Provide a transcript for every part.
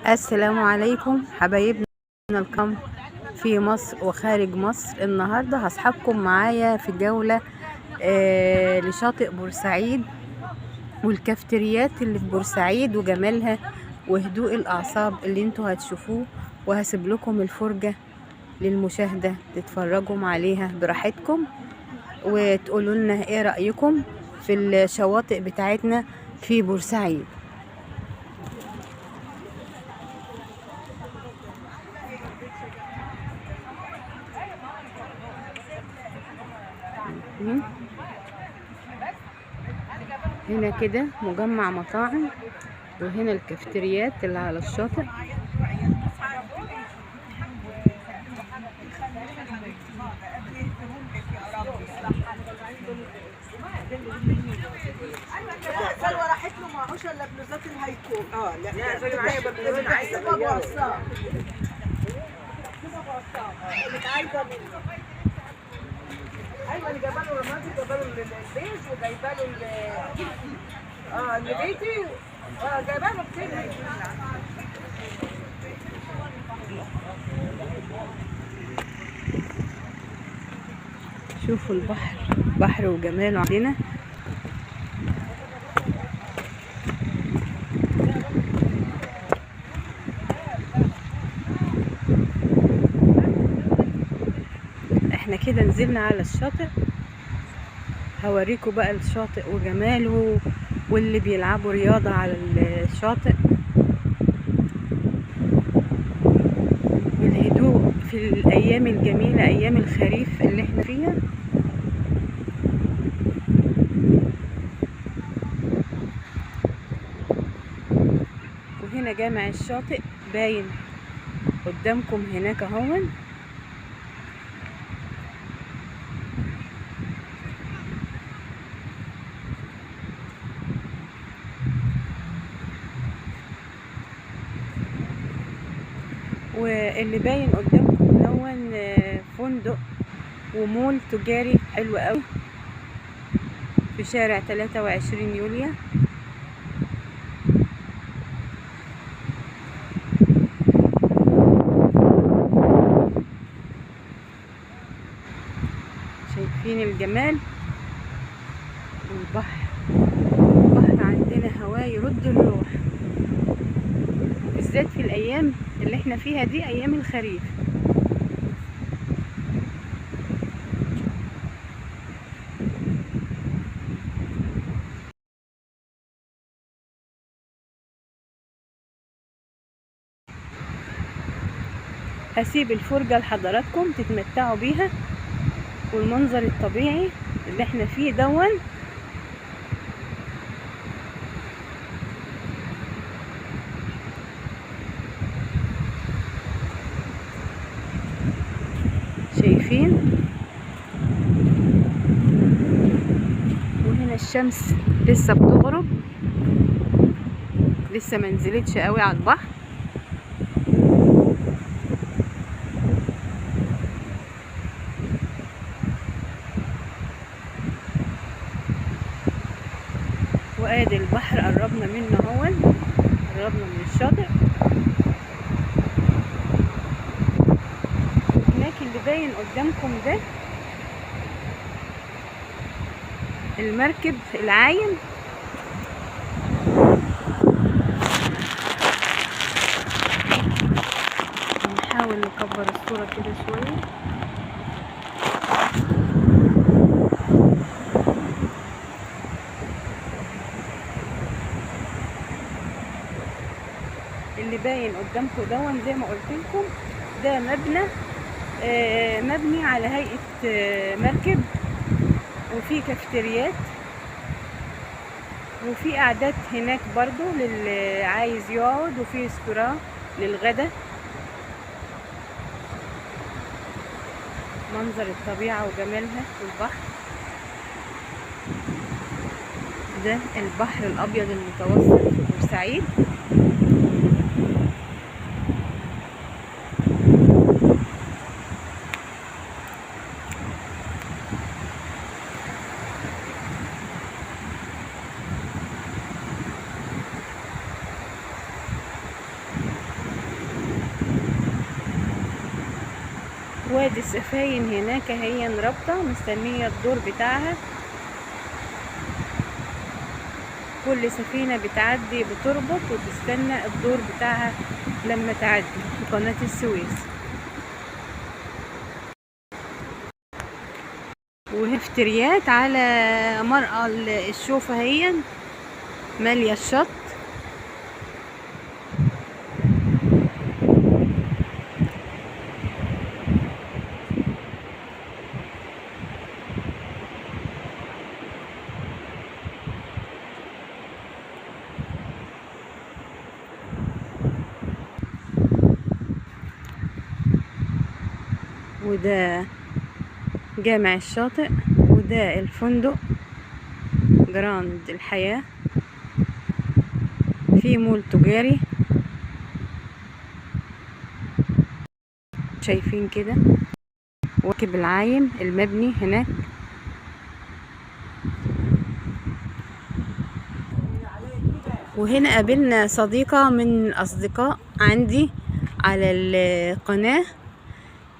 السلام عليكم حبايبنا الكرام في مصر وخارج مصر. النهارده هصحابكم معايا في جولة لشاطئ بورسعيد والكافتريات اللي في بورسعيد وجمالها وهدوء الأعصاب اللي انتوا هتشوفوه، وهسيب لكم الفرجة للمشاهدة تتفرجوا عليها براحتكم وتقولوا لنا ايه رأيكم في الشواطئ بتاعتنا في بورسعيد. هنا كده مجمع مطاعم، وهنا الكافتريات اللي على الشاطئ. سلوى راحت له معهوش الا بلوزات الهيكون. لا سلوى معايا ابو عصام. اللي عايزه منه. ايوه اللي جايبه له رمادي، جايبه له البيج، وجايبه له النبيتي، جايبه له كتير. شوفوا البحر، بحر وجماله عندنا. احنا كده نزلنا على الشاطئ، هوريكم بقى الشاطئ وجماله واللي بيلعبوا رياضة على الشاطئ والهدوء في الأيام الجميلة، أيام الخريف اللي احنا فيها. وهنا جامع الشاطئ باين قدامكم هناك اهون. واللي باين قدامكم دون فندق ومول تجاري حلو قوي في شارع 23 يوليو. شايفين الجمال والبحر. البحر عندنا هواه يرد الروح، بالذات في الايام اللي احنا فيها دي، ايام الخريف. هسيب الفرجة لحضراتكم تتمتعوا بيها والمنظر الطبيعي اللي احنا فيه دون. شايفين؟ وهنا الشمس لسه بتغرب، لسه ما نزلتش قوي على البحر. وادي البحر قربنا منه اهون، قربنا من الشاطئ. هناك اللي باين قدامكم ده المركب العايم. نحاول نكبر الصورة كده شوية. اللي باين قدامكم دون زي ما قلت لكم ده مبنى مبني على هيئة مركب، وفي كافتريات وفي قعدات هناك برضو للي عايز يقعد، وفي ريستوران للغدا. منظر الطبيعة وجمالها والبحر. ده البحر الأبيض المتوسط في بورسعيد. وادي السفاين هناك هي رابطة مستنية الدور بتاعها. كل سفينة بتعدي بتربط وتستنى الدور بتاعها لما تعدي في قناة السويس. وهفتريات على مرأى الشوفة هي مالية الشط. وده جامع الشاطئ، وده الفندق جراند الحياة، في مول تجاري شايفين كده، واكب العايم المبني هناك. وهنا قابلنا صديقة من الأصدقاء عندي على القناة،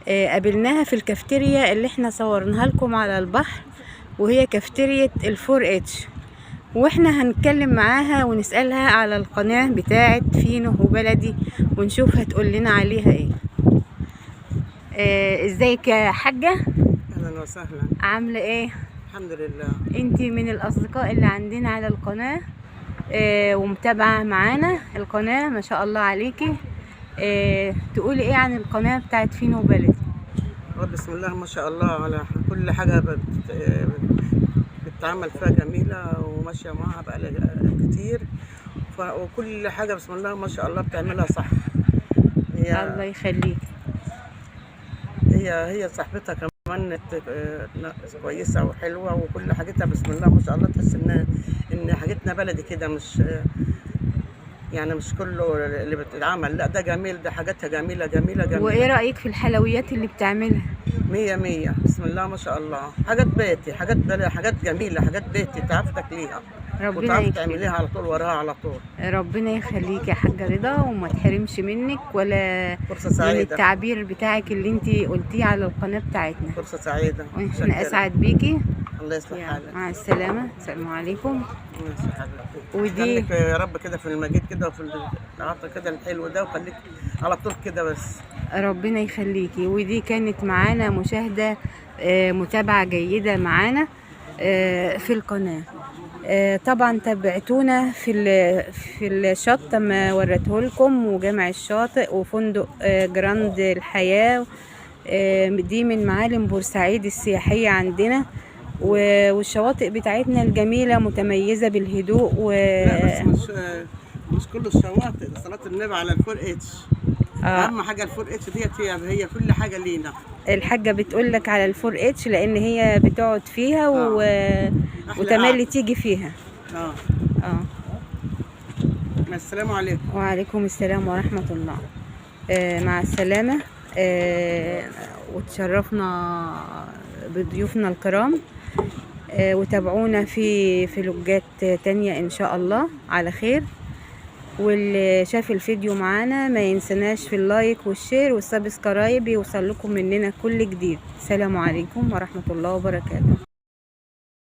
قابلناها في الكافتيريا اللي احنا صورناها لكم على البحر، وهي كافتيريا الفور اتش. واحنا هنتكلم معاها ونسألها على القناة بتاعة فينو وبلدي ونشوف هتقول لنا عليها ايه. ازيك يا حاجة؟ اهلا وسهلا. عاملة ايه؟ الحمد لله. انتي من الاصدقاء اللي عندنا على القناة، ومتابعة معانا القناة ما شاء الله عليكي. تقولي ايه عن القناة بتاعت فينو وبلدي؟ بسم الله ما شاء الله على كل حاجة بتتعمل فيها جميلة وماشية معاها بقى كتير، وكل حاجة بسم الله ما شاء الله بتعملها صح. هي الله يخليك. هي صاحبتها كمان كويسة وحلوة، وكل حاجتها بسم الله ما شاء الله تحس ان حاجتنا بلدي كده، مش يعني مش كله اللي بتتعمل، لا ده جميل، ده حاجاتها جميلة جميلة جميلة. وايه رأيك في الحلويات اللي بتعملها؟ مية مية بسم الله ما شاء الله. حاجات بيتي، حاجات بلدي، حاجات جميلة، حاجات بيتي تعرف تاكليها ربنا وتعرف يخليك. تعمليها على طول وراها على طول. ربنا يخليك يا حاجة رضا، وما تحرمش منك ولا فرصة من سعيدة. التعبير بتاعك اللي انت قلتيه على القناة بتاعتنا. فرصة سعيدة. واحنا شكرا. اسعد بيكي. الله يصلح حالك. مع السلامة. السلام عليكم. ماشي حبيبتي. ودي خليك يا رب كده في المجيد كده وفي العطا كده الحلو ده، وخليك على طول كده بس. ربنا يخليكي. ودي كانت معانا مشاهدة، متابعة جيدة معانا في القناة. طبعا تابعتونا في الشط ما وريته لكم، وجامع الشاطئ وفندق جراند الحياة. دي من معالم بورسعيد السياحية عندنا، والشواطئ بتاعتنا الجميلة متميزة بالهدوء. لا بس مش كل الشواطئ، ده صلاة النبي على الفور اتش. اهم حاجة الفور اتش ديت هي كل حاجة لينا. الحاجة بتقول لك على الفور اتش لان هي بتقعد فيها وتملي تيجي فيها. السلام عليكم. وعليكم السلام ورحمة الله. مع السلامة. وتشرفنا بضيوفنا الكرام، وتابعونا في فلوجات تانية ان شاء الله على خير. واللي شاف الفيديو معانا ما ينسناش في ال like وال share وال subscribe، يوصل لكم مننا كل جديد. السلام عليكم ورحمة الله وبركاته.